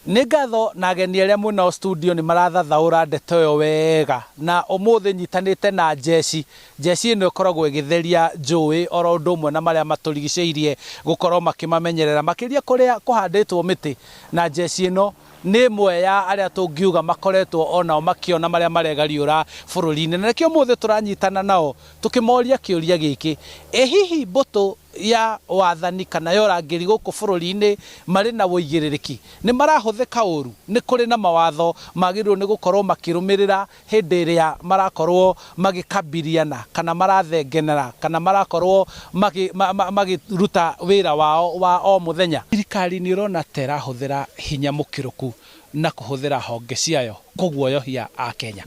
Nĩ ngatho na ageni arĩa mwĩnao studio nĩ marathathaũra ndeto ĩyo wega. Na ũmũthĩ nyitanĩte na njeci. Njeci ĩno ĩkoragwo ĩgĩtheria njũĩ oro ũndũ ũmwe na marĩa matũrigicĩirie gũkorwo makĩmamenyerera makĩria kũrĩa kũhandĩtwo mĩtĩ. Na njeci ĩno nĩ ĩmwe ya arĩa tũngiuga makoretwo onao makĩona marĩa maregariũra bũrũri-inĩ. Na nĩkĩo ũmũthĩ tũranyitana nao tũkĩmoria kĩũria gĩkĩ, ĩ hihi mbũtũ ya wathani kana ya ũrangĩri gũkũ bũrũri-inĩ marĩ na ũigĩrĩrĩki? Nĩ marahũthĩka ũru? Nĩ kũrĩ na mawatho magĩrĩirwo nĩ gũkorwo makĩrũmĩrĩra hĩndĩ ĩrĩa marakorwo magĩkabiliana kana marathengenera kana marakorwo makĩruta wĩra wao wa o mũthenya? Thirikari nĩ ũrona ta ĩrahũthĩra hinya mũkĩrũku na kũhũthĩra honge ciayo kũguoyohia Akenya?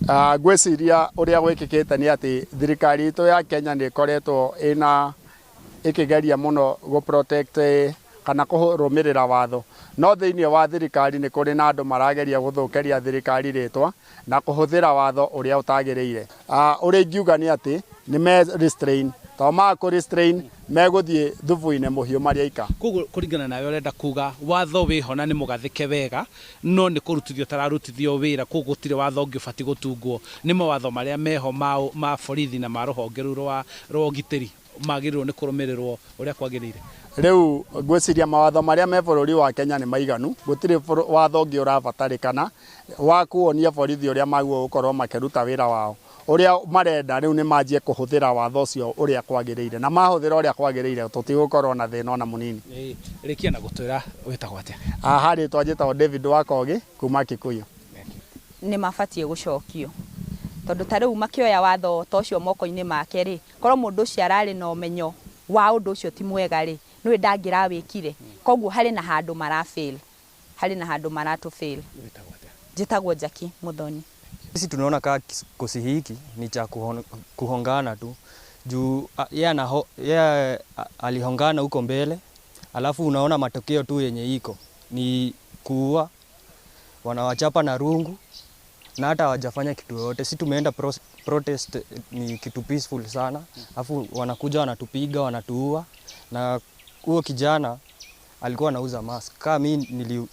Ngwĩciria ũrĩa gwĩkĩkĩte nĩ atĩ thirikari itũ ya Kenya nĩ ĩkoretwo ĩna ĩkĩgeria mũno gũ protect kana kũrũmĩrĩra watho. No thĩinĩ wa thirikari nĩ kũrĩ na andũ marageria gũthũkĩria thirikari rĩtwa na kũhũthĩra watho ũrĩa ũtagĩrĩire. Ũrĩa ingiuga nĩ atĩ nĩ me restrain, tondũ maga kũ restrain megũthiĩ thubu-inĩ mũhiũ marĩ aika. Koguo kũringana nawe ũrenda kuga watho wĩho na nĩ mũgathĩke wega no nĩ kũrutithio ũtararutithio wĩra, koguo gũtirĩ watho ũngĩ ũbatiĩ gũtungwo, nĩ mawatho marĩa meho ma borithi na ma rũhonge rũu rwa ũgitĩri magĩrĩirwo nĩ kũrũmĩrĩrwo ũrĩa kwagĩrĩire. Rĩu ngwĩciria mawatho marĩa me bũrũri wa Kenya nĩ maiganu, gũtirĩ watho ũngĩ ũrabatarĩkana wa kuonia borithi ũrĩa magĩrĩirwo gũkorwo makĩruta wĩra wao. Ũrĩa marenda rĩu nĩ manjie kũhũthĩra watho ũcio ũrĩa kwagĩrĩire, na mahũthĩra ũrĩa kwagĩrĩire tũtigũkorwo na thĩna ona mũnini. Rĩkia na gũtwĩra wĩtagwo atĩa? Haha rĩtwa njĩtagwo David Wakogi kuma Kikuyu. Nĩ mabatiĩ gũcokio tondũ ta rĩu makĩoya watho ta ũcio moko-inĩ make rĩ, korwo mũndũ ũcio ararĩ na ũmenyo wa ũndũ ũcio ti mwega rĩ, nĩwe ndangĩrawĩkire. Koguo harĩ na handũ mara fail, harĩ na handũ maratũ fail. Njĩtagwo Jackie Muthoni. Sisi tunaona kaa kikosi hiki ni cha kuhongana tu juu yeye alihongana huko mbele, alafu unaona matokeo tu yenye iko ni kuua, wanawachapa na rungu na hata hawajafanya kitu yoyote. Si tumeenda protest ni kitu peaceful sana, alafu wanakuja wanatupiga, wanatuua. Na huo kijana alikuwa anauza mask. Kama mi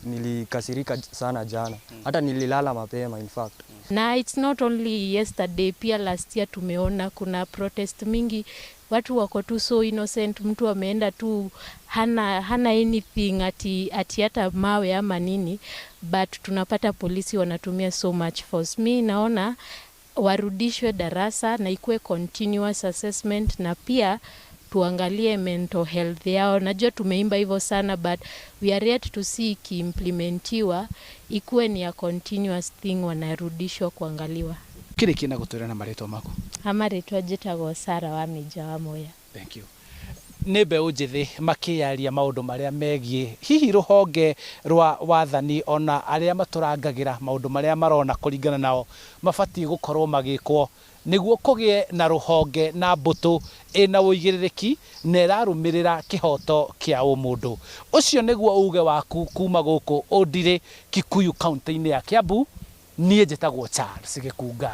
nilikasirika sana jana, hata nililala mapema in fact. Na it's not only yesterday, pia last year tumeona kuna protest mingi, watu wako tu so innocent, mtu ameenda tu hana anything ati hata mawe ama nini, but tunapata polisi wanatumia so much force. Mi naona warudishwe darasa na ikuwe continuous assessment, na pia tuangalie mental health yao. Najua tumeimba hivyo sana, but we are yet to see ikiimplementiwa, ikuwe ni a continuous thing, wanarudishwa kuangaliwa. Kĩrĩkie na gũtwĩra na marĩtwa maku. Ama rĩtwa njĩtagwo Sarah wa Mĩnja wa Moya. Thank you. Nĩ mbeũ njĩthĩ makĩyaria maũndũ marĩa megiĩ hihi rũhonge rwa wathani ona arĩa matũrangagĩra maũndũ marĩa marona kũringana nao mabatiĩ gũkorwo magĩkwo nĩguo kũgĩe na rũhonge na mbũtũ ĩna ũigĩrĩrĩki na ĩrarũmĩrĩra kĩhoto kĩa ũmũndũ. Ũcio nĩguo uge waku kuma gũkũ Ũndirĩ, Kikuyu, kaunti-inĩ ya Kiambu. Niĩ njĩtagwo Charles Gĩkunga.